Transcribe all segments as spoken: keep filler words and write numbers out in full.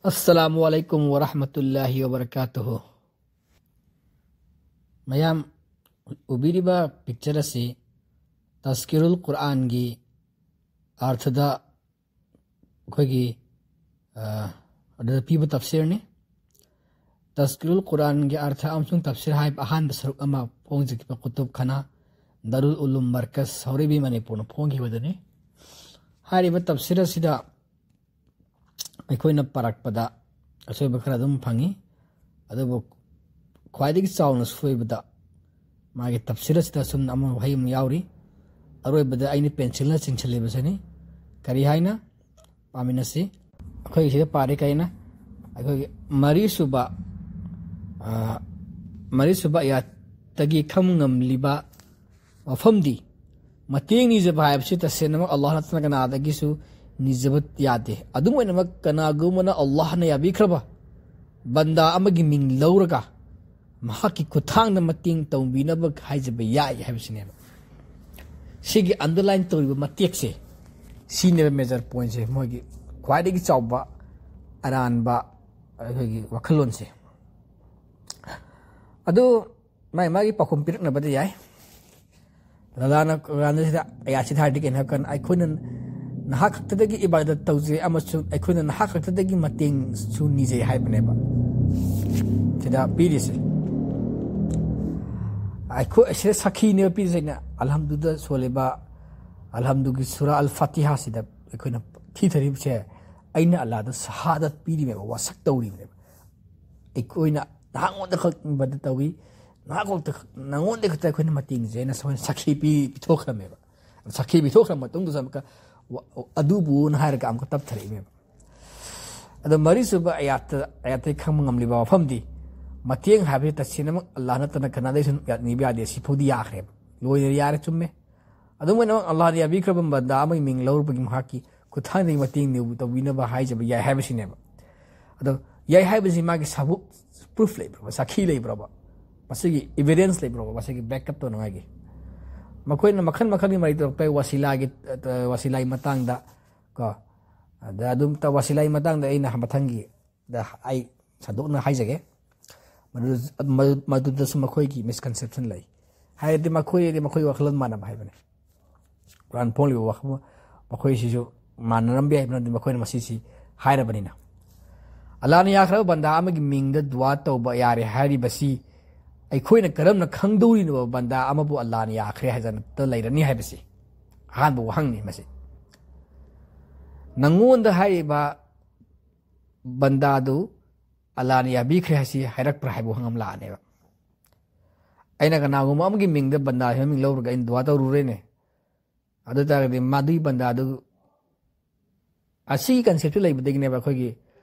ꯑꯁꯂꯥꯃꯨ ꯑꯂꯥꯏꯀꯨꯝ ꯋꯔꯍꯃꯇꯨꯜꯂꯥꯍꯤ ꯋꯕꯔꯀꯥꯇꯨꯍꯨ꯫ ꯃꯌꯥꯝ ꯎꯕꯤꯔꯤꯕ ꯄꯤꯛꯆꯔ ꯑꯁꯤ ꯇꯁꯀꯤꯔꯨꯜ ꯀꯨꯔꯥꯟꯒꯤ ꯑꯥꯔꯊꯗ ꯑꯩꯈꯣꯏꯒꯤ, ꯑ, ꯑꯗꯨꯗ ꯄꯤꯕ ꯇꯐꯁꯤꯔꯅꯤ꯫ ꯇꯁꯀꯤꯔꯨꯜ ꯀꯨꯔꯥꯟꯒꯤ ꯑꯥꯔꯊ ꯑꯃꯁꯨꯡ ꯇꯐꯁꯤꯔ ꯍꯥꯏꯕ ꯑꯍꯥꯟꯕ ꯁꯔꯨꯛ ꯑꯃ ꯐꯣꯡꯖꯈꯤꯕ ꯀꯨꯇꯨꯕ ꯈꯥꯅꯥ ꯗꯥꯔꯨꯜ ꯎꯂꯨꯝ ꯃꯔꯀꯁ ꯍꯧꯔꯩꯕꯤ ꯃꯅꯤꯄꯨꯔꯅ ꯐꯣꯡꯈꯤꯕꯗꯨꯅꯤ꯫ ꯍꯥꯏꯔꯤꯕ ꯇꯐꯁꯤꯔ ꯑꯁꯤꯗ ꯑꯩꯈꯣꯏꯅ ꯄꯥꯔꯛꯄꯗ ꯑꯁꯣꯏꯕ ꯈꯔ ꯑꯗꯨꯝ ꯐꯪꯉꯤ꯫ ꯑꯗꯨꯕꯨ ꯈ꯭ꯋꯥꯏꯗꯒꯤ ꯆꯥꯎꯅ ꯁꯣꯏꯕꯗ ꯃꯥꯒꯤ ꯇꯐꯁꯤꯔ ꯑꯁꯤꯗ ꯁꯨꯝ ꯑꯃ ꯋꯥꯍꯩ ꯑꯃ ꯌꯥꯎꯔꯤ꯫ ꯑꯔꯣꯏꯕꯗ ꯑꯩꯅ ꯄꯦꯟꯁꯤꯜꯅ ꯆꯤꯡꯁꯤꯜꯂꯤꯕꯁꯤꯅꯤ꯫ ꯀꯔꯤ ꯍꯥꯏꯅ? ꯄꯥꯃꯤꯟꯅꯁꯤ꯫ ꯑꯩꯈꯣꯏꯒꯤ ꯁꯤꯗ ꯄꯥꯔꯤ ꯀꯩꯅ ꯑꯩꯈꯣꯏꯒꯤ ꯃꯔꯤꯁꯨꯕ, ꯑ, ꯃꯔꯤꯁꯨꯕ ꯑꯌꯥꯠꯇꯒꯤ ꯈꯪꯕ ꯉꯝꯂꯤꯕ ꯋꯥꯐꯝꯗꯤ, ꯃꯇꯦꯡ ꯅꯤꯖꯕ ꯍꯥꯏꯕꯁꯤ ꯇꯁꯦꯡꯅꯃꯛ ꯑꯜꯂꯥꯍ ꯅꯠꯇꯅ ꯀꯅꯥꯗꯒꯤꯁꯨ ꯅꯤꯖꯕ ꯌꯥꯗꯦ꯫ ꯑꯗꯨꯝ ꯑꯣꯏꯅꯃꯛ, ꯀꯅꯥꯒꯨꯝꯕꯅ ꯑꯜꯂꯥꯍꯅ ꯌꯥꯕꯤꯈ꯭ꯔꯕ ꯕꯟꯗꯥ ꯑꯃꯒꯤ ꯃꯤꯡ ꯂꯧꯔꯒ ꯃꯍꯥꯛꯀꯤ ꯈꯨꯠꯊꯥꯡꯗ ꯃꯇꯦꯡ ꯇꯧꯕꯤꯅꯕ ꯍꯥꯏꯖꯕ ꯌꯥꯏ ꯍꯥꯏꯕꯁꯤꯅꯦꯕ꯫ ꯁꯤꯒꯤ ꯑꯟꯗꯔꯂꯥꯏꯟ ꯇꯧꯔꯤꯕ ꯃꯇꯦꯛꯁꯦ, ꯁꯤꯅꯦꯕ ꯃꯦꯖꯔ ꯄꯣꯏꯟꯁꯦ, ꯃꯣꯏꯒꯤ ꯈ꯭ꯋꯥꯏꯗꯒꯤ ꯆꯥꯎꯕ ꯑꯔꯥꯟꯕ ꯑꯩꯈꯣꯏꯒꯤ ꯋꯥꯈꯜꯂꯣꯟꯁꯦ꯫ ꯑꯗꯨ ꯃꯥꯏ ꯃꯥꯒꯤ ꯄꯥꯎꯈꯨꯝ ꯄꯤꯔꯛꯅꯕꯗꯤ ꯌꯥꯏ꯫ ꯂꯥꯂꯥꯅ ꯀꯨꯔꯥꯟꯗ ꯁꯤꯗ ꯑꯌꯥꯠꯁꯤꯗ ꯍꯥꯏꯔꯗꯤ ꯀꯩꯅꯣ ꯍꯥꯏꯕ ꯀꯥꯟꯗ, ꯑꯩꯈꯣꯏꯅ ꯅꯍꯥꯛ ꯈꯛꯇꯗꯒꯤ ꯏꯕꯥꯗꯠ ꯇꯧꯖꯩ ꯑꯃꯁꯨꯡ ꯑꯩꯈꯣꯏꯅ ꯅꯍꯥꯛ ꯈꯛꯇꯗꯒꯤ ꯃꯇꯦꯡꯁꯨ ꯅꯤꯖꯩ ꯍꯥꯏꯕꯅꯦꯕ ꯁꯤꯗ ꯄꯤꯔꯤꯁꯦ꯫ ꯑꯩꯈꯣꯏ ꯁꯤꯗ ꯁꯥꯈꯤꯅꯦꯕ ꯄꯤꯔꯤꯁꯦ꯫ ꯑꯩꯅ ꯑꯜꯍꯝꯗꯨꯗ ꯁꯣꯜꯂꯤꯕ, ꯑꯜꯍꯝꯗꯨꯒꯤ ꯁꯨꯔꯥ ꯑꯜ ꯐꯥꯇꯤꯍꯥꯁꯤꯗ ꯑꯩꯈꯣꯏꯅ ꯊꯤꯊꯔꯤꯕꯁꯦ, ꯑꯩꯅ ꯑꯜꯂꯥꯗ ꯁꯍꯥꯗꯠ ꯄꯤꯔꯤꯕꯅꯦꯕ, ꯋꯥꯁꯛ ꯇꯧꯔꯤꯕꯅꯦꯕ꯫ ꯑꯩꯈꯣꯏꯅ ꯅꯍꯥꯛꯉꯣꯟꯗ ꯈꯛ ꯏꯕꯥꯗꯠ ꯇꯧꯏ, ꯅꯍꯥꯛ ꯈꯛꯇ, ꯅꯉꯣꯟꯗ ꯈꯛꯇ ꯑꯩꯈꯣꯏꯅ ꯃꯇꯦꯡꯁꯦ ꯍꯥꯏꯅ ꯁꯈꯤ ꯄꯤ-, ꯄꯤꯊꯣꯛꯈ꯭ꯔꯃꯦꯕ꯫ ꯁꯈꯤ ꯄꯤꯊꯣꯛꯈ꯭ꯔ ꯃꯇꯨꯡꯗꯁꯨ ꯑꯃꯨꯛꯀ ꯋꯥ-, ꯑꯗꯨꯕꯨꯅ ꯍꯥꯏꯔꯒ ꯑꯃꯨꯛꯀ ꯇꯞꯊꯔꯛꯏꯅꯦꯕ꯫ ꯑꯗꯣ ꯃꯔꯤꯁꯨꯕ ꯑꯌꯥꯠꯇ, ꯑꯌꯥꯠꯇꯒꯤ ꯈꯪꯕ ꯉꯝꯂꯤꯕ ꯋꯥꯐꯝꯗꯤ, ꯃꯇꯦꯡ ꯍꯥꯏꯕꯁꯤ ꯇꯁꯦꯡꯅꯃꯛ ꯑꯜꯂꯥꯍ ꯅꯠꯇꯅ ꯀꯅꯥꯗꯩꯁꯨ ꯅꯤꯕ ꯌꯥꯗꯦ꯫ ꯁꯤꯐꯥꯎꯗꯤ ꯌꯥꯈ꯭ꯔꯦꯕ, ꯂꯣꯏꯅ ꯌꯥꯔꯦ, ꯆꯨꯝꯃꯦ꯫ ꯑꯗꯨꯝ ꯑꯣꯏꯅꯃꯛ ꯑꯜꯂꯥꯍꯅ ꯌꯥꯕꯤꯈ꯭ꯔꯕ ꯕꯟꯗꯥ ꯑꯃꯒꯤ ꯃꯤꯡ ꯂꯧꯔꯨꯕꯒꯤ ꯃꯍꯥꯛꯀꯤ ꯈꯨꯠꯊꯥꯡꯗꯒꯤ ꯃꯇꯦꯡ ꯇꯧꯕꯤꯅꯕ ꯍꯥꯏꯖꯕ ꯌꯥꯏ ꯍꯥꯏꯕꯁꯤꯅꯦꯕ꯫ ꯑꯗꯣ ꯌꯥꯏ ꯍꯥꯏꯕꯁꯤ ꯃꯥꯒꯤ ꯁꯕꯨ-, ꯄ꯭ꯔꯨꯐ ꯂꯩꯕ꯭ꯔꯕ, ꯁꯥꯈꯤ ꯂꯩꯕ꯭ꯔꯕ? ꯃꯁꯤꯒꯤ ꯏꯚꯤꯗꯦꯟꯁ ꯂꯩꯕ꯭ꯔꯕ, ꯃꯁꯤꯒꯤ ꯕꯦꯛꯑꯞ ꯇꯧꯅꯉꯥꯏꯒꯤ? ꯃꯈꯣꯏꯅ ꯃꯈꯜ ꯃꯈꯜꯒꯤ ꯃꯔꯩ ꯇꯧꯔꯛꯄ ꯌꯥꯏ, ꯋꯥꯁꯤꯂꯥꯒꯤ, ꯑ, ꯋꯥꯁꯤꯂꯥꯒꯤ ꯃꯇꯥꯡꯗ ꯀꯣ, ꯑꯗ ꯑꯗꯨꯝ ꯇ-, ꯋꯥꯁꯤꯂꯥꯒꯤ ꯃꯇꯥꯡꯗ ꯑꯩꯅ ꯃꯊꯪꯒꯤ ꯗ ꯑꯩ ꯁꯟꯗꯣꯛꯅ ꯍꯥꯏꯖꯒꯦ꯫ ꯃꯗꯨ-, ꯃꯗꯨ-, ꯃꯗꯨꯗꯁꯨ ꯃꯈꯣꯏꯒꯤ misconception ꯂꯩ꯫ ꯍꯥꯏꯔꯗꯤ ꯃꯈꯣꯏ, ꯃꯈꯣꯏ ꯋꯥꯈꯜꯂꯣꯟ ꯃꯥꯟꯅꯕ ꯍꯥꯏꯕꯅꯤ꯫ ꯀꯨꯔꯥꯟ ꯐꯣꯡꯂꯤꯕ ꯋꯥꯈꯜ ꯃꯈꯣꯏꯁꯤꯁꯨ ꯃꯥꯟꯅꯔꯝꯕ ꯌꯥꯏ, ꯃꯔꯝꯗꯤ ꯃꯈꯣꯏꯅ ꯃꯁꯤꯁꯤ ꯍꯥꯏꯔꯕꯅꯤꯅ꯫ ꯑꯜꯂꯥꯍꯅ ꯌꯥꯈ꯭ꯔꯕ ꯕꯟꯗꯥ ꯑꯃꯒꯤ ꯃꯤꯡꯗ ꯗꯨꯋꯥ ꯇꯧꯕ ꯌꯥꯔꯦ ꯍꯥꯏꯔꯤꯕꯁꯤ ꯑꯩꯈꯣꯏꯅ ꯀꯔꯝꯅ ꯈꯪꯗꯧꯔꯤꯅꯣ ꯕꯟꯗꯥ ꯑꯃꯕꯨ ꯑꯜꯂꯥꯍꯅ ꯌꯥꯈ꯭ꯔꯦ ꯍꯥꯏꯗꯅꯇ ꯂꯩꯔꯅꯤ ꯍꯥꯏꯕꯁꯤ? ꯑꯍꯥꯟꯕ ꯋꯥꯍꯪꯅꯤ ꯃꯁꯤ꯫ ꯅꯪꯉꯣꯟꯗ ꯍꯥꯏꯔꯤꯕ ꯕꯟꯗꯥꯗꯨ ꯑꯜꯂꯥꯍꯅ ꯌꯥꯕꯤꯈ꯭ꯔꯦ ꯍꯥꯏꯁꯤ ꯍꯥꯏꯔꯛꯄ꯭ꯔꯥ ꯍꯥꯏꯕ ꯋꯥꯍꯪ ꯑꯃ ꯂꯥꯛꯑꯅꯦꯕ꯫ ꯑꯩꯅ ꯀꯅꯥꯒꯨꯝꯕ ꯑꯃꯒꯤ ꯃꯤꯡꯗ ꯕꯟꯗꯥ ꯃꯃꯤꯡ ꯂꯧꯔꯒ ꯑꯩꯅ ꯗꯨꯋꯥ ꯇꯧꯔꯨꯔꯦꯅꯦ꯫ ꯑꯗꯨ ꯑꯣꯏ ꯇꯥꯔꯒꯗꯤ ꯃꯗꯨꯒꯤ ꯕꯟꯗꯥꯗꯨ, ꯑꯁꯤꯒꯤ concept ꯁꯤ ꯂꯩꯕꯗꯒꯤꯅꯦꯕ ꯑꯩꯈꯣꯏꯒꯤ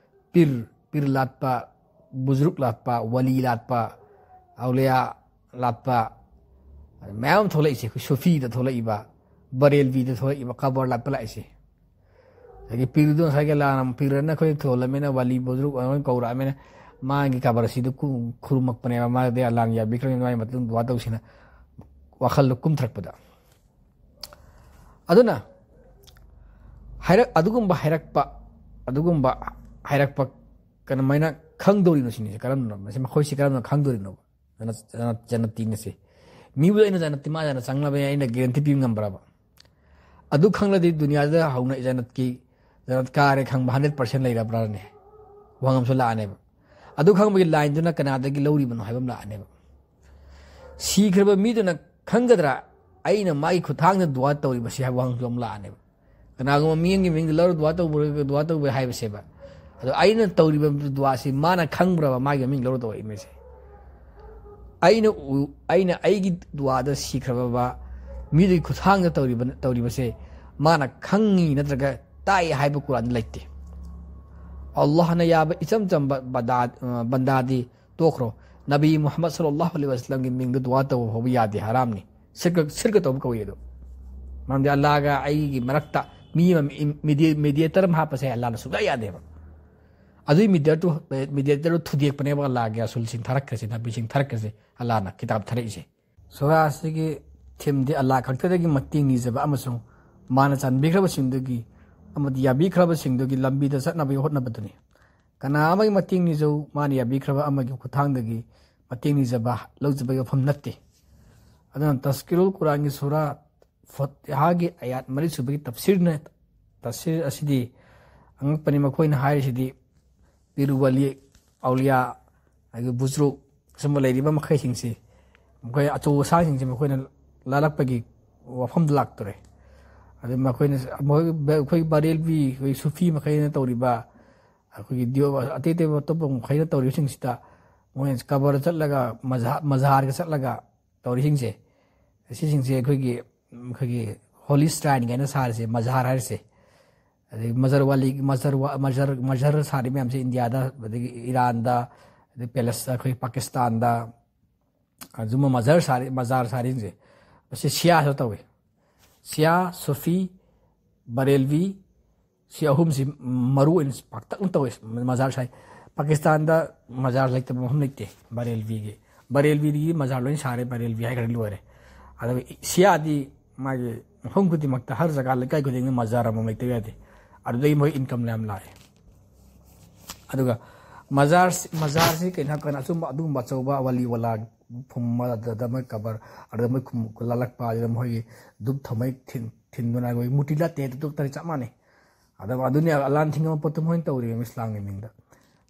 ꯄꯤꯔ, ꯄꯤꯔ ꯂꯥꯠꯄ, ꯕꯨꯖꯨꯔꯨꯛ ꯂꯥꯠꯄ, ꯋꯥꯂꯤ ꯂꯥꯠꯄ, ꯑꯧꯂꯤꯌꯥ ꯂꯥꯠꯄ, ꯃꯌꯥꯝ ꯑꯃ ꯊꯣꯛꯂꯛꯏꯁꯦ꯫ ꯑꯩꯈꯣꯏ ꯁꯨꯐꯤꯗ ꯊꯣꯛꯂꯛꯏꯕ, ꯕꯔꯦꯜꯕꯤꯗ ꯊꯣꯛꯂꯛꯏꯕ, ꯀꯕꯔ ꯂꯥꯠꯄ ꯂꯥꯛꯏꯁꯦ꯫ ꯑꯗꯒꯤ ꯄꯤꯔꯗꯨ ꯉꯁꯥꯏꯒꯤ ꯑꯜꯂꯥꯍꯅ, ꯄꯤꯔꯅ ꯑꯩꯈꯣꯏ ꯊꯣꯜꯂꯃꯤꯅ, ꯋꯥꯂꯤ ꯕꯨꯖꯨꯔꯨꯛ ꯑꯩꯈꯣꯏ ꯀꯧꯔꯛꯑꯃꯤꯅ, ꯃꯥꯒꯤ ꯀꯕꯔꯁꯤꯗ ꯀꯨ-, ꯈꯨꯔꯨꯝꯃꯛꯄꯅꯦꯕ꯫ ꯃꯥꯗꯤ ꯑꯜꯂꯥꯍꯅ ꯌꯥꯕꯤꯈ꯭ꯔꯕꯅꯤꯅ ꯃꯥꯒꯤ ꯃꯇꯨꯡ ꯗꯨꯋꯥ ꯇꯧꯁꯤꯅ ꯋꯥꯈꯜꯗꯣ ꯀꯨꯝꯊꯔꯛꯄꯗ꯫ ꯑꯗꯨꯅ ꯍꯥꯏꯔꯛ-, ꯑꯗꯨꯒꯨꯝꯕ ꯍꯥꯏꯔꯛꯄ, ꯑꯗꯨꯒꯨꯝꯕ ꯍꯥꯏꯔꯛꯄ ꯀꯔꯝꯍꯥꯏꯅ ꯈꯪꯗꯧꯔꯤꯅꯣ ꯁꯤꯅꯤ꯫ ꯀꯔꯝꯅ, ꯃꯁꯤ ꯃꯈꯣꯏꯁꯤ ꯀꯔꯝꯅ ꯈꯪꯗꯧꯔꯤꯅꯣꯕ? ꯖꯅꯠ-, ꯖꯅꯠ-, ꯖꯅꯠꯇꯤꯅ ꯁꯤ꯫ ꯃꯤꯕꯨ ꯑꯩꯅ ꯖꯅꯠꯇꯤ, ꯃꯥ ꯖꯅꯠ ꯆꯪꯂꯕ ꯌꯥꯏ, ꯑꯩꯅ guarantee ꯄꯤꯕ ꯉꯝꯕ꯭ꯔꯕ? ꯑꯗꯨ ꯈꯪꯂꯗꯤ ꯗꯨꯅꯤꯌꯥꯗ ꯍꯧꯅ ꯖꯅꯠꯀꯤ, ꯖꯅꯠ ꯀꯥꯔꯦ ꯈꯪꯕ hundred percent ꯂꯩꯔꯕ꯭ꯔꯥꯅꯦ? ꯋꯥꯍꯪ ꯑꯃꯁꯨ ꯂꯥꯛꯑꯅꯦꯕ꯫ ꯑꯗꯨ ꯈꯪꯕꯒꯤ line ꯗꯨꯅ ꯀꯅꯥꯗꯒꯤ ꯂꯧꯔꯤꯕꯅꯣ ꯍꯥꯏꯕ ꯑꯃ ꯂꯥꯛꯑꯅꯦꯕ꯫ ꯁꯤꯈ꯭ꯔꯕ ꯃꯤꯗꯨꯅ ꯈꯪꯒꯗ꯭ꯔꯥ? ꯑꯩꯅ ꯃꯥꯒꯤ ꯈꯨꯠꯊꯥꯡꯗ ꯗꯨꯋꯥ ꯇꯧꯔꯤꯕꯁꯤ ꯍꯥꯏꯕ ꯋꯥꯍꯪꯁꯨ ꯑꯃ ꯂꯥꯛꯑꯅꯦꯕ꯫ ꯀꯅꯥꯒꯨꯝꯕ ꯃꯤ ꯑꯃꯒꯤ ꯃꯤꯡꯗ ꯂꯧꯔ ꯗꯨꯋꯥ ꯇꯧꯕ, ꯗꯨꯋꯥ ꯇꯧꯕ ꯍꯥꯏꯕꯁꯦꯕ꯫ ꯑꯗꯣ ꯑꯩꯅ ꯇꯧꯔꯤꯕ ꯗꯨꯋꯥꯁꯤ ꯃꯥꯅ ꯈꯪꯕ꯭ꯔꯕ, ꯃꯥꯒꯤ ꯃꯃꯤꯡ ꯂꯧꯔ ꯇꯧꯔꯛꯏ ꯃꯤꯁꯦ? ꯑꯩꯅ ꯎ-, ꯑꯩꯅ ꯑꯩꯒꯤ ꯗꯨꯋꯥꯗ ꯁꯤꯈ꯭ꯔꯕ ꯃꯤꯗꯨꯒꯤ ꯈꯨꯠꯊꯥꯡꯗ ꯇꯧꯔꯤꯕ, ꯇꯧꯔꯤꯕꯁꯦ ꯃꯥꯅ ꯈꯪꯉꯤ ꯅꯠꯇ꯭ꯔꯒ ꯇꯥꯏ ꯍꯥꯏꯕ ꯀꯨꯔꯥꯟꯗ ꯂꯩꯇꯦ꯫ ꯑꯜꯂꯥꯍꯅ ꯌꯥꯕ ꯏꯆꯝ ꯆꯝꯕ ꯕꯗꯥ-, ꯑ, ꯕꯟꯗꯥꯗꯤ ꯇꯣꯛꯈ꯭ꯔꯣ꯫ ꯅꯕꯤ ꯃꯨꯍꯝꯃꯗ ꯁꯜꯂꯜꯂꯥꯍꯨ ꯑꯂꯩꯍꯤ ꯋꯁꯜꯂꯝꯒꯤ ꯃꯤꯡꯗ ꯗꯨꯋꯥ ꯇꯧꯕ ꯐꯥꯎꯕ ꯌꯥꯗꯦ, ꯍꯔꯥꯝꯅꯤ꯫ ꯁꯤꯔꯀ-, ꯁꯤꯔꯀ ꯇꯧꯕ ꯀꯧꯏ ꯑꯗꯣ꯫ ꯃꯔꯝꯗꯤ ꯑꯜꯂꯥꯍꯒ ꯑꯩꯒꯤ ꯃꯔꯛꯇ ꯃꯤ ꯑꯃ ꯃꯤ-, ꯃꯤꯗꯤ-, mediator ꯑꯃ ꯍꯥꯞꯄꯁꯦ ꯑꯜꯂꯥꯍꯅ ꯁꯨꯡꯌꯥ ꯌꯥꯗꯦꯕ꯫ ꯑꯗꯨꯒꯤ mediator ꯇꯨ, mediator ꯇꯨ ꯊꯨꯗꯦꯛꯄꯅꯦꯕ ꯑꯜꯂꯥꯍꯒꯤ ꯔꯁꯨꯜꯁꯤꯡ ꯊꯥꯔꯛꯈ꯭ꯔꯁꯦ, ꯅꯕꯤꯁꯤꯡ ꯊꯥꯔꯛꯈ꯭ꯔꯁꯦ, ꯑꯜꯂꯥꯍꯅ ꯀꯤꯇꯥꯕ ꯊꯥꯔꯛꯏꯁꯦ꯫ ꯁꯨꯔꯥ ꯑꯁꯤꯒꯤ theme ꯗꯤ ꯑꯜꯂꯥꯍ ꯈꯛꯇꯗꯒꯤ ꯃꯇꯦꯡ ꯅꯤꯖꯕ ꯑꯃꯁꯨꯡ ꯃꯥꯅ ꯆꯥꯟꯕꯤꯈ꯭ꯔꯕꯁꯤꯡꯗꯨꯒꯤ ꯑꯃꯗꯤ ꯌꯥꯕꯤꯈ꯭ꯔꯕꯁꯤꯡꯗꯨꯒꯤ ꯂꯝꯕꯤꯗ ꯆꯠꯅꯕꯒꯤ ꯍꯣꯠꯅꯕꯗꯨꯅꯤ꯫ ꯀꯅꯥ ꯑꯃꯒꯤ ꯃꯇꯦꯡ ꯅꯤꯖꯧ, ꯃꯥꯅ ꯌꯥꯕꯤꯈ꯭ꯔꯕ ꯑꯃꯒꯤ ꯈꯨꯠꯊꯥꯡꯗꯒꯤ ꯃꯇꯦꯡ ꯅꯤꯖꯕ, ꯂꯧꯖꯕꯒꯤ ꯋꯥꯐꯝ ꯅꯠꯇꯦ꯫ ꯑꯗꯨꯅ ꯇꯁꯀꯤꯔꯨꯜ ꯀꯨꯔꯥꯟꯒꯤ ꯁꯨꯔꯥ ꯐꯣꯇꯤꯍꯥꯒꯤ ꯑꯌꯥꯠ ꯃꯔꯤꯁꯨꯕꯒꯤ ꯇꯐꯁꯤꯔꯅ, ꯇꯐꯁꯤꯔ ꯑꯁꯤꯗꯤ ꯑꯉꯛꯄꯅꯤ꯫ ꯃꯈꯣꯏꯅ ꯍꯥꯏꯔꯤꯁꯤꯗꯤ ꯄꯤꯔꯨ ꯋꯥꯂꯤ, ꯑꯧꯂꯤꯌꯥ, ꯑꯗꯒꯤ ꯕꯨꯖ꯭ꯔꯨꯛ, ꯁꯨꯝꯕ ꯂꯩꯔꯤꯕ ꯃꯈꯩꯁꯤꯡꯁꯤ, ꯃꯈꯣꯏ ꯑꯆꯧ ꯑꯁꯥꯡꯁꯤꯡꯁꯤ ꯃꯈꯣꯏꯅ ꯂꯥꯜꯂꯛꯄꯒꯤ ꯋꯥꯐꯝꯗ ꯂꯥꯛꯇꯣꯔꯦ꯫ ꯑꯗꯨ ꯃꯈꯣꯏꯅ, ꯃꯈꯣꯏ, ꯑꯩꯈꯣꯏ ꯕꯔꯦꯜꯕꯤ, ꯑꯩꯈꯣꯏ ꯁꯨꯐꯤ ꯃꯈꯩꯅ ꯇꯧꯔꯤꯕ, ꯑꯩꯈꯣꯏꯒꯤ ꯗꯤꯑꯣ-, ꯑꯇꯩ ꯑꯇꯩꯕ ꯑꯇꯣꯞꯄ ꯃꯈꯩꯅ ꯇꯧꯔꯤꯕꯁꯤꯡꯁꯤꯗ ꯃꯣꯏꯅ ꯀꯕꯔꯗ ꯆꯠꯂꯒ, ꯃꯖꯥ-, ꯃꯖꯥꯔꯒ ꯆꯠꯂꯒ ꯇꯧꯔꯤꯁꯤꯡꯁꯦ, ꯑꯁꯤꯁꯤꯡꯁꯦ ꯑꯩꯈꯣꯏꯒꯤ, ꯑꯩꯈꯣꯏꯒꯤ ꯍꯣꯂꯤ ꯁ꯭ꯔꯥꯏꯟ ꯀꯥꯏꯅ ꯁꯥꯔꯤꯁꯦ, ꯃꯖꯥꯔ ꯍꯥꯏꯔꯤꯁꯦ, ꯑꯗꯒꯤ ꯃꯖꯔ ꯋꯥꯂꯤ, ꯃꯖꯔ ꯋꯥ-, ꯃꯖꯔ, ꯃꯖꯔ ꯁꯥꯔꯤ ꯃꯌꯥꯝꯁꯦ ꯏꯟꯗꯤꯌꯥꯗ, ꯑꯗꯒꯤ ꯏꯔꯥꯟꯗ, ꯑꯗꯩ ꯄꯦꯂꯦꯁ-, ꯑꯩꯈꯣꯏ ꯄꯥꯀꯤꯁꯇꯥꯟꯗ, ꯑꯗꯨꯝꯕ ꯃꯖꯔ ꯁꯥꯔꯤ, ꯃꯖꯥꯔ ꯁꯥꯔꯤꯁꯤꯡꯁꯦ, ꯃꯁꯤ ꯁꯤꯌꯥꯁꯨ ꯇꯧꯏ꯫ ꯁꯤꯌꯥ, ꯁꯨꯐꯤ, ꯕꯔꯦꯜꯕꯤ, ꯁꯤ ꯑꯍꯨꯝꯁꯤ ꯃꯔꯨ ꯑꯣꯏꯅ ꯄꯥꯛꯇꯛꯅ ꯇꯧꯏ꯫ ꯃꯖꯥꯔ ꯁꯥꯏ꯫ ꯄꯥꯀꯤꯁꯇꯥꯟꯗ ꯃꯖꯥꯔ ꯂꯩꯇꯕ ꯃꯐꯝ ꯂꯩꯇꯦ ꯕꯔꯦꯜꯕꯤꯒꯤ꯫ ꯕꯔꯦꯜꯕꯤꯗꯒꯤ ꯃꯖꯥꯔ ꯂꯣꯏ ꯁꯥꯔꯦ, ꯕꯔꯦꯜꯕꯤ ꯍꯥꯏꯈ꯭ꯔꯗꯤ ꯂꯣꯏꯔꯦ꯫ ꯑꯗꯨꯒ ꯁꯤꯌꯥꯗꯤ ꯃꯥꯒꯤ ꯃꯐꯝ ꯈꯨꯗꯤꯡꯃꯛꯇ, ꯍꯔ ꯖꯒꯥ, ꯂꯩꯀꯥꯏ ꯈꯨꯗꯤꯡꯗ ꯃꯖꯥꯔ ꯑꯃꯃꯝ ꯂꯩꯇꯕ ꯌꯥꯗꯦ꯫ ꯑꯗꯨꯗꯒꯤ ꯃꯣꯏ ꯏꯟꯀꯝ ꯌꯥꯝ ꯂꯥꯛꯑꯦ꯫ ꯑꯗꯨꯒ ꯃꯖꯥꯔ, ꯃꯖꯥꯔꯁꯤ ꯀꯩꯅꯣ ꯍꯥꯏꯔꯀꯥꯟꯗ ꯑꯆꯨꯝꯕ ꯑꯗꯨꯒꯨꯝꯕ ꯑꯆꯧꯕ ꯋꯥꯂꯤ ꯋꯥꯂꯥ ꯐꯨꯝꯕ, ꯑꯗꯨꯗ ꯃꯣꯏ ꯀꯕꯔ, ꯑꯗꯨꯗ ꯃꯣꯏ ꯈꯨꯝ ꯂꯥꯜꯂꯛꯄ, ꯑꯗꯨꯗ ꯃꯣꯏꯒꯤ ꯙꯨꯞ ꯊꯥꯎꯃꯩ ꯊꯤꯟ-, ꯊꯤꯟꯗꯨꯅ ꯑꯩꯈꯣꯏ ꯃꯨꯔꯇꯤ ꯂꯥꯠꯇꯦ, ꯑꯗꯨ ꯇꯔꯤ ꯆꯞ ꯃꯥꯟꯅꯩ꯫ ꯑꯗꯨ, ꯑꯗꯨꯅꯤ ꯑꯂꯥꯟ ꯊꯤꯡꯕ ꯄꯣꯠꯇꯨ ꯃꯣꯏꯅ ꯇꯧꯔꯤꯕ ꯏꯁꯂꯥꯝꯒꯤ ꯃꯤꯡꯗ꯫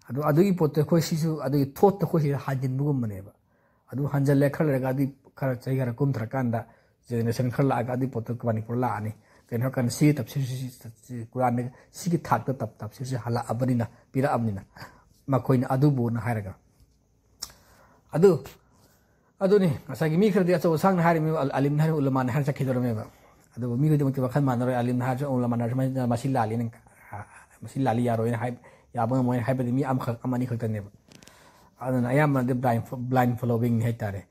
ꯑꯗꯨ, ꯑꯗꯨꯒꯤ ꯄꯣꯠꯇꯨ ꯑꯩꯈꯣꯏ ꯁꯤꯁꯨ ꯑꯗꯨꯒꯤ ꯊꯣꯠꯇꯣ ꯑꯩꯈꯣꯏ ꯁꯤꯗ ꯍꯥꯏꯖꯤꯟꯕꯒꯨꯝꯕꯅꯦꯕ꯫ ꯑꯗꯨ ꯍꯟꯖꯜꯂꯦ ꯈꯔ ꯂꯩꯔꯒ, ꯑꯗꯨ ꯈꯔ ꯆꯍꯤ ꯈꯔ ꯀꯨꯝꯊꯔꯀꯥꯟꯗ ꯖꯦꯅꯦꯔꯦꯁꯟ ꯈꯔ ꯂꯥꯛꯑꯒ ꯑꯗꯨꯒꯤ ꯄꯣꯠꯇꯨ ꯃꯅꯤꯄꯨꯔ ꯂꯥꯛꯑꯅꯤ꯫ ꯀꯩꯅꯣ ꯍꯥꯏꯔꯀꯥꯟꯗ ꯁꯤꯒꯤ ꯇꯞꯁꯤꯔꯁꯤ, ꯀꯨꯔꯥꯟꯗ ꯁꯤꯒꯤ ꯊꯥꯛꯇ ꯇꯞ-, ꯇꯞꯁꯤꯔꯁꯤ ꯍꯜꯂꯛꯑꯕꯅꯤꯅ, ꯄꯤꯔꯛꯑꯕꯅꯤꯅ ꯃꯈꯣꯏꯅ ꯑꯗꯨꯕꯨꯅ ꯍꯥꯏꯔꯒ꯫ ꯑꯗꯨ, ꯑꯗꯨꯅꯤ ꯉꯁꯥꯏꯒꯤ ꯃꯤ ꯈꯔꯗꯤ ꯑꯆꯧ ꯑꯁꯥꯡꯅ ꯍꯥꯏꯔꯤꯕ, ꯑꯜ-, ꯑꯂꯤꯝꯅ ꯍꯥꯏꯔꯤꯕ, ꯎꯂꯃꯥꯅ ꯍꯥꯏꯔ ꯆꯠꯈꯤꯗꯧꯔꯝꯃꯦꯕ꯫ ꯑꯗꯨꯕꯨ ꯃꯤ ꯈꯨꯗꯤꯡꯃꯛꯇꯤ ꯋꯥꯈꯜ ꯃꯥꯟꯅꯔꯣꯏ꯫ ꯑꯂꯤꯝꯅ ꯍꯥꯏꯔꯁꯨ, ꯎꯂꯃꯥꯅ ꯍꯥꯏꯔꯁꯨ ꯃꯁꯤ, ꯃꯁꯤ ꯂꯥꯜꯂꯤ, ꯅꯪ, ꯃꯁꯤ ꯂꯥꯜꯂꯤ, ꯌꯥꯔꯣꯏꯅ ꯍꯥꯏ-, ꯌꯥꯕ ꯉꯝꯃꯣꯏꯅ ꯍꯥꯏꯕꯗꯤ ꯃꯤ ꯑꯃꯈꯛ, ꯑꯃ ꯑꯅꯤ ꯈꯛꯇꯅꯦꯕ꯫ ꯑꯗꯨꯅ ꯑꯌꯥꯝꯕꯅꯗꯤ blind fo-, blind following ꯍꯥꯏꯇꯥꯔꯦ꯫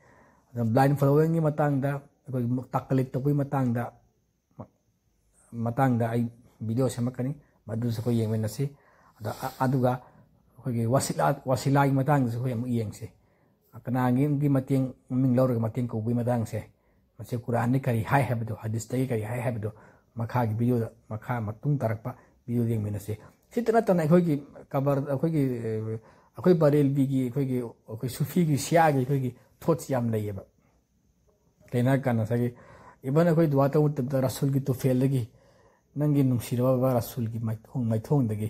ꯑꯗꯨꯅ blind followingꯒꯤ ꯃꯇꯥꯡꯗ, ꯑꯩꯈꯣꯏꯒꯤ ꯇꯥꯀꯂꯤꯠ ꯇꯧꯕꯒꯤ ꯃꯇꯥꯡꯗ, ꯃꯇꯥꯡꯗ ꯑꯩ video ꯁꯦꯝꯃꯛꯀꯅꯤ, ꯃꯗꯨꯁꯨ ꯑꯩꯈꯣꯏ ꯌꯦꯡꯃꯤꯟꯅꯁꯤ꯫ ꯑꯗ, ꯑ-, ꯑꯗꯨꯒ ꯑꯩꯈꯣꯏꯒꯤ ꯋꯥꯁꯤꯂꯥ, ꯋꯥꯁꯤꯂꯥꯒꯤ ꯃꯇꯥꯡꯗꯁꯨ ꯑꯩꯈꯣꯏ ꯑꯃꯨꯛ ꯌꯦꯡꯁꯤ꯫ ꯀꯅꯥꯒꯤ ꯃꯇꯦꯡ, ꯃꯃꯤꯡ ꯂꯧꯔꯒ ꯃꯇꯦꯡ ꯀꯧꯕꯒꯤ ꯃꯇꯥꯡꯁꯦ, ꯃꯁꯤ ꯀꯨꯔꯥꯟꯗ ꯀꯔꯤ ꯍꯥꯏ ꯍꯥꯏꯕꯗꯣ, ꯍꯗꯤꯁꯇꯒꯤ ꯀꯔꯤ ꯍꯥꯏ ꯍꯥꯏꯕꯗꯣ, ꯃꯈꯥꯒꯤ ꯚꯤꯗꯤꯑꯣꯗ, ꯃꯈꯥ ꯃꯇꯨꯡ ꯇꯥꯔꯛꯄ ꯚꯤꯗꯤꯑꯣꯗ ꯌꯦꯡꯃꯤꯟꯅꯁꯤ꯫ ꯁꯤꯇ ꯅꯠꯇꯅ ꯑꯩꯈꯣꯏꯒꯤ ꯀꯕꯔ, ꯑꯩꯈꯣꯏꯒꯤ, ꯑꯩꯈꯣꯏ ꯕꯔꯦꯜꯕꯤꯒꯤ, ꯑꯩꯈꯣꯏꯒꯤ, ꯑꯩꯈꯣꯏ ꯁꯨꯐꯤꯒꯤ, ꯁꯤꯌꯥꯒꯤ ꯑꯩꯈꯣꯏꯒꯤ ꯊꯣꯠꯁꯤ ꯌꯥꯝ ꯂꯩꯌꯦꯕ꯫ ꯀꯩꯅꯣ ꯍꯥꯏꯔꯀꯥꯟꯗ ꯉꯁꯥꯏꯒꯤ, ꯏꯚꯟ ꯑꯩꯈꯣꯏ ꯗꯨꯋꯥ ꯇꯧꯕ ꯃꯇꯝꯗ ꯔꯁꯨꯜꯒꯤ ꯇꯨꯐꯦꯜꯗꯒꯤ, ꯅꯪꯒꯤ ꯅꯨꯡꯁꯤꯔꯕ ꯔꯁꯨꯜꯒꯤ ꯃꯥꯏꯊꯣꯡ, ꯃꯥꯏꯊꯣꯡꯗꯒꯤ,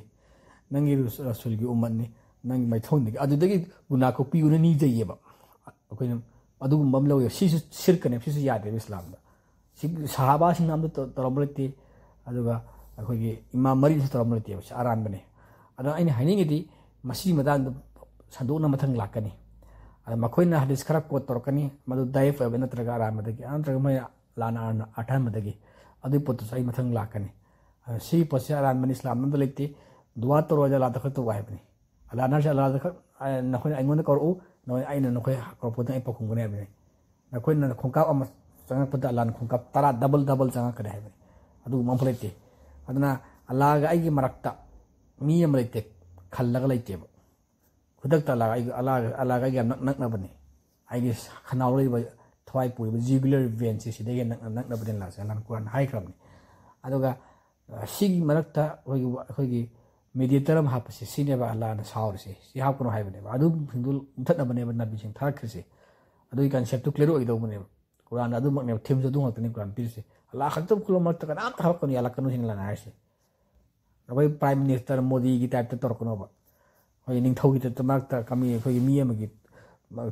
ꯅꯪꯒꯤ ꯔꯁꯨꯜꯒꯤ ꯎꯝꯃꯠꯅꯤ, ꯅꯪꯒꯤ ꯃꯥꯏꯊꯣꯡꯗꯒꯤ, ꯑꯗꯨꯗꯒꯤ ꯒꯨꯅꯥ ꯀꯣꯛꯄꯤꯌꯨꯅ ꯅꯤꯖꯩꯌꯦꯕ꯫ ꯑꯩꯈꯣꯏꯅ ꯑꯗꯨꯒꯨꯝꯕ ꯑꯃ ꯂꯧꯋꯦ꯫ ꯁꯤꯁꯨ ꯁꯤꯔꯀꯅꯦꯕ, ꯁꯤꯁꯨ ꯌꯥꯗꯦꯕ ꯏꯁꯂꯥꯝꯗ꯫ ꯁꯤ ꯁꯍꯥꯕꯥꯁꯤꯡꯅ ꯑꯝꯇ ꯇꯧ-, ꯇꯧꯔꯝꯕ ꯂꯩꯇꯦ꯫ ꯑꯗꯨꯒ ꯑꯩꯈꯣꯏꯒꯤ ꯏꯃꯥꯝ ꯃꯔꯤꯅꯁꯨ ꯇꯧꯔꯝꯕ ꯂꯩꯇꯦꯕ꯫ ꯁꯤ ꯑꯔꯥꯟꯕꯅꯦ꯫ ꯑꯗꯣ ꯑꯩꯅ ꯍꯥꯏꯅꯤꯡꯉꯤꯗꯤ, ꯃꯁꯤꯒꯤ ꯃꯇꯥꯡꯗ ꯁꯟꯗꯣꯛꯅ ꯃꯊꯪ ꯂꯥꯛꯀꯅꯤ꯫ ꯑꯗ ꯃꯈꯣꯏꯅ ꯍꯗꯤꯁ ꯈꯔ ꯀꯣꯠ ꯇꯧꯔꯛꯀꯅꯤ, ꯃꯗꯨ ꯗꯥꯏꯐ ꯑꯣꯏꯕ ꯅꯠꯇ꯭ꯔꯒ ꯑꯔꯥꯟꯕꯗꯒꯤ, ꯅꯠꯇ꯭ꯔꯒ ꯃꯣꯏꯅ ꯂꯥꯟꯅ ꯑꯔꯥꯟ-, ꯑꯔꯊꯍꯟꯕꯗꯒꯤ, ꯑꯗꯨꯒꯤ ꯄꯣꯠꯇꯨꯁꯨ ꯑꯩ ꯃꯊꯪ ꯂꯥꯛꯀꯅꯤ꯫ ꯑꯗ ꯁꯤꯒꯤ ꯄꯣꯠꯁꯦ ꯑꯔꯥꯟꯕꯅꯤ, ꯏꯁꯂꯥꯝ ꯑꯝꯇ ꯂꯩꯇꯦ꯫ ꯗꯨꯋꯥ ꯇꯧꯔꯣ ꯍꯥꯏꯗ ꯑꯂꯥꯗ ꯈꯛ ꯇꯧ ꯍꯥꯏꯕꯅꯤ꯫ ꯑꯂꯥꯅ ꯍꯥꯏꯔꯤꯁꯦ ꯑꯂꯥꯗ ꯈꯛ, ꯑ, ꯅꯈꯣꯏꯅ ꯑꯩꯉꯣꯟꯗ ꯀꯧꯔꯛꯎ, ꯅꯈꯣꯏ, ꯑꯩꯅ ꯅꯈꯣꯏ ꯀꯧꯔꯛꯄꯗ ꯑꯩ ꯄꯥꯎꯈꯨꯝꯒꯅꯤ ꯍꯥꯏꯕꯅꯤ꯫ ꯅꯈꯣꯏꯅ ꯈꯣꯡꯀꯥꯞ ꯑꯃ ꯆꯪꯉꯛꯄꯗ ꯑꯂꯥꯟ ꯈꯣꯡꯀꯥꯞ ꯇꯔꯥ double double ꯆꯪꯉꯛꯀꯅꯤ ꯍꯥꯏꯕꯅꯤ꯫ ꯑꯗꯨꯒꯨꯝꯕ ꯑꯃꯐꯥꯎ ꯂꯩꯇꯦ꯫ ꯑꯗꯨꯅ ꯑꯂꯥꯒ ꯑꯩꯒꯤ ꯃꯔꯛꯇ ꯃꯤ ꯑꯃ ꯂꯩꯇꯦ, ꯈꯜꯂꯒ ꯂꯩꯇꯦꯕ꯫ ꯈꯨꯗꯛꯇ ꯑꯂꯥꯒ ꯑꯩꯒ, ꯑꯂꯥꯒ, ꯑꯂꯥꯒ ꯑꯩꯒ ꯌꯥꯝ ꯅꯛ-, ꯅꯛꯅꯕꯅꯤ꯫ ꯑꯩꯒꯤ ꯈꯅꯥꯎ ꯂꯩꯕ, ꯊꯋꯥꯏ ꯄꯨꯔꯤꯕ jugular vein ꯁꯦ ꯁꯤꯗꯒꯤ ꯅꯛꯅ, ꯅꯛꯅꯕꯅꯤ ꯑꯂꯥꯁꯦ, ꯑꯂꯥꯅ ꯀꯨꯔꯥꯟ ꯍꯥꯏꯈ꯭ꯔꯕꯅꯤ꯫ ꯑꯗꯨꯒ, ꯑ, ꯁꯤꯒꯤ ꯃꯔꯛꯇ ꯑꯩꯈꯣꯏꯒꯤ, ꯑꯩꯈꯣꯏꯒꯤ mediator ꯑꯃ ꯍꯥꯞꯄꯁꯦ, ꯁꯤꯅꯦꯕ ꯑꯂꯥꯅ ꯁꯥꯎꯔꯤꯁꯦ꯫ ꯁꯤ ꯍꯥꯞꯀꯅꯨ ꯍꯥꯏꯕꯅꯦꯕ꯫ ꯑꯗꯨꯁꯤꯡꯗꯨ ꯃꯨꯊꯠꯅꯕꯅꯦꯕ ꯅꯕꯤꯁꯤꯡ ꯊꯥꯔꯛꯈ꯭ꯔꯤꯁꯦ꯫ ꯑꯗꯨꯒꯤ concept ꯇꯨ clear ꯑꯣꯏꯒꯗꯧꯕꯅꯦꯕ꯫ ꯀꯨꯔꯥꯟꯗ ꯑꯗꯨꯃꯛꯅꯦꯕ, theme ꯁꯨ ꯑꯗꯨꯃꯛꯇꯅꯤ ꯀꯨꯔꯥꯟ ꯄꯤꯔꯤꯁꯦ꯫ ꯑꯂꯥ ꯈꯛꯇ ꯈꯨꯂꯨꯝ ꯃꯔꯛꯇ ꯀꯅꯥꯝꯇ ꯍꯥꯞꯀꯅꯨ, ꯌꯥꯜꯂꯛꯀꯅꯨ ꯁꯤꯅꯤ ꯑꯂꯥꯅ ꯍꯥꯏꯔꯤꯁꯦ꯫ ꯑꯩꯈꯣꯏ Prime Minister ꯃꯣꯗꯤꯒꯤ type ꯇ ꯇꯧꯔꯛꯀꯅꯣꯕ꯫ ꯑꯩꯈꯣꯏꯒꯤ ꯅꯤꯡꯊꯧꯒꯤ type ꯇ ꯃꯔꯛꯇ ꯀꯃꯤ, ꯑꯩꯈꯣꯏꯒꯤ ꯃꯤ ꯑꯃꯒꯤ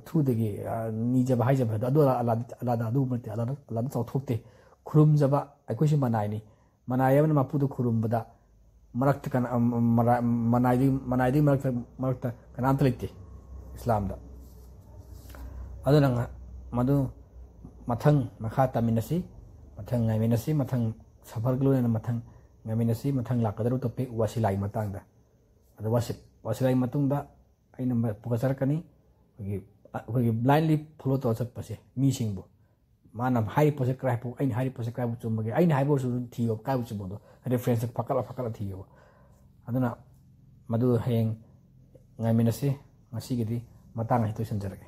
through ꯗꯒꯤ, ꯑ, ꯅꯤꯖꯕ ꯍꯥꯏꯖꯕ ꯍꯥꯏꯗꯣ ꯑꯗꯨ ꯑꯂꯥ-, ꯑꯂꯥꯗ, ꯑꯂꯥꯗ ꯑꯗꯨꯒꯨꯝꯕ ꯅꯠꯇꯦ, ꯑꯂꯥꯗ, ꯑꯂꯥꯗ ꯆꯥꯎꯊꯣꯛꯇꯦ꯫ ꯈꯨꯔꯨꯝꯖꯕ, ꯑꯩꯈꯣꯏꯁꯨ ꯃꯅꯥꯏꯅꯤ꯫ ꯃꯅꯥꯏ ꯑꯃꯅ ꯃꯄꯨꯗ ꯈꯨꯔꯨꯝꯕꯗ ꯃꯔꯛꯇ ꯀꯅꯥ-, ꯑꯝ, ꯑꯝ, ꯃꯔꯥ-, ꯃꯅꯥꯏꯗꯨꯒꯤ, ꯃꯅꯥꯏꯗꯨꯒꯤ ꯃꯔꯛꯇ, ꯃꯔꯛꯇ ꯀꯅꯥꯝꯇ ꯂꯩꯇꯦ ꯏꯁꯂꯥꯝꯗ꯫ ꯑꯗꯨꯅ ꯉ-, ꯃꯗꯨ ꯃꯊꯪ ꯃꯈꯥ ꯇꯥꯃꯤꯟꯅꯁꯤ, ꯃꯊꯪ ꯉꯥꯏꯃꯤꯟꯅꯁꯤ, ꯃꯊꯪ ꯁꯐꯔꯒ ꯂꯣꯏꯅꯅ ꯃꯊꯪ ꯉꯥꯏꯃꯤꯟꯅꯁꯤ꯫ ꯃꯊꯪ ꯂꯥꯛꯀꯗꯧꯔꯤꯕ topic ꯋꯥꯁꯤꯂꯥꯒꯤ ꯃꯇꯥꯡꯗ꯫ ꯑꯗꯣ ꯋꯥꯁꯤ-, ꯋꯥꯁꯤꯂꯥꯒꯤ ꯃꯇꯨꯡꯗ ꯑꯩꯅ ꯃ-, ꯄꯨꯈꯠꯆꯔꯛꯀꯅꯤ꯫ ꯑꯩꯈꯣꯏꯒꯤ, ꯑ-, ꯑꯩꯈꯣꯏꯒꯤ blindly follow ꯇꯧꯔ ꯆꯠꯄꯁꯦ, ꯃꯤꯁꯤꯡꯕꯨ꯫ ꯃꯥꯅ ꯍꯥꯏꯔꯤ ꯄꯣꯠꯁꯦ ꯀꯔꯥꯏꯐꯥꯎ, ꯑꯩꯅ ꯍꯥꯏꯔꯤ ꯄꯣꯠꯁꯦ ꯀꯔꯥꯏꯐꯥꯎ ꯆꯨꯝꯕꯒꯦ, ꯑꯩꯅ ꯍꯥꯏꯕ ꯑꯣꯏꯔꯁꯨ ꯑꯗꯨꯝ ꯊꯤꯌꯣ, ꯀꯥꯏꯕ ꯆꯨꯝꯕꯗꯣ, reference ꯐꯒꯠꯂ ꯐꯒꯠꯂ ꯊꯤꯌꯣꯕ꯫ ꯑꯗꯨꯅ ꯃꯗꯨ ꯍꯌꯦꯡ ꯉꯥꯏꯃꯤꯟꯅꯁꯤ꯫ ꯉꯁꯤꯒꯤꯗꯤ ꯃꯇꯥꯡ ꯑꯁꯤꯗ ꯂꯣꯏꯁꯤꯟꯖꯔꯒꯦ꯫